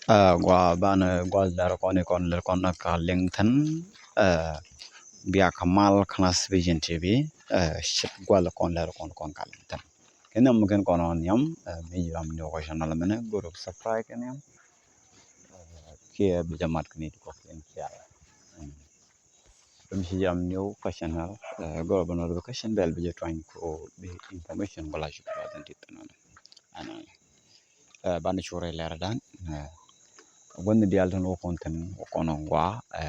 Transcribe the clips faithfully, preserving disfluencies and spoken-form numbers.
Ɛ, gua banɛ gua lɛr kɔn ikɔn lɛr kɔn ka liŋ thin. Ɛ, bia ka mal knas Vision T V. Ɛ, shit gua lɛr kɔn lɛr kɔn kɔn ka liŋ thin. Kɛ niam kɛn kɔn ɔn niam. Ɛ, mi jiram ni wä channel mɛnɛ goro subscribe kɛ niam. Ɛ, kiɛ bi jamat kɛ ni ti kɔk in kial. Dum ci jam new ka channel. Ɛ, goro bä notification bell bi jɛ twany ko bi information bä la ci kura den ti thin. Ana. Ɛ, banɛ cure lɛr dan. Ɛ, gua̱n ni dial thin wä kɔn thin wä kɔn ɔn gua. Ɛ,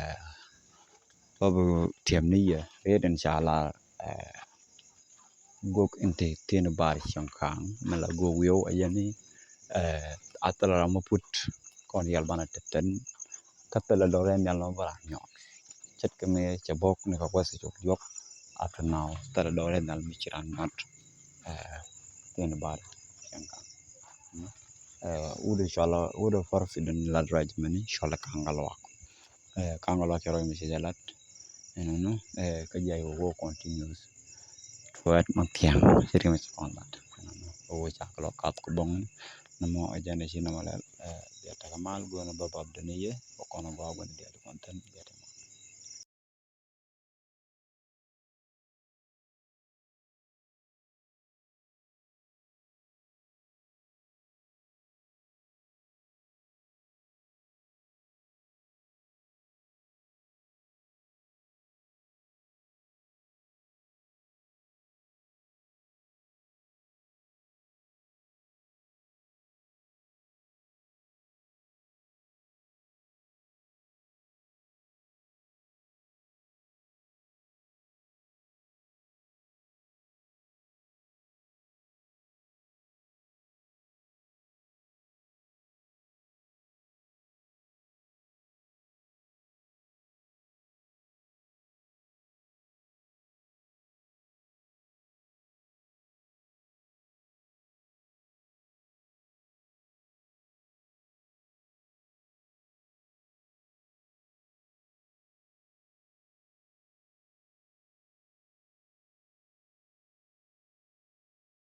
bä bi tiɛm ni yɛ riet in ca la. Ɛ, gok in ti thin bar cieŋ kaŋ mɛ la gok wiw a yɛn ni. Ɛ, a thil ram mɛ put kɔn yɛl banɛ tɛtɛn. Kä thil a dɔrɛ nhial mɛ bara nyɔk. Ce̱tkɛ mi cɛ bok ni ka gua̱th cɛ cok juɔk. Up to now thil a dɔrɛ nhial mi ci ran nyɔt. Ɛ, thin bar cieŋ kaŋ. Ɛ, wudɛ cɔl wudɛ far fi dun lat raj mɛni cɔl kaŋ gal wak. Ɛ, kaŋ gal wak cɛ rɔy mi cɛ jɛ lat. Ɛnɔnɔ, ɛ, kä jɛ wä wä continuous. Tuɛt ma thiaŋ cɛ ri mi cɛ kɔn lat. Ɛnɔnɔ wä wä cak lɔ kath ku bɔŋ. Nɔmɔ ɛ jɛn ɛ ci nɔmɔ lɛl. Ɛ, bia tɛk mal gɔn bä bap duni yɛ wä kɔn gɔa gɔn diɛt kɔn thin bia tɛk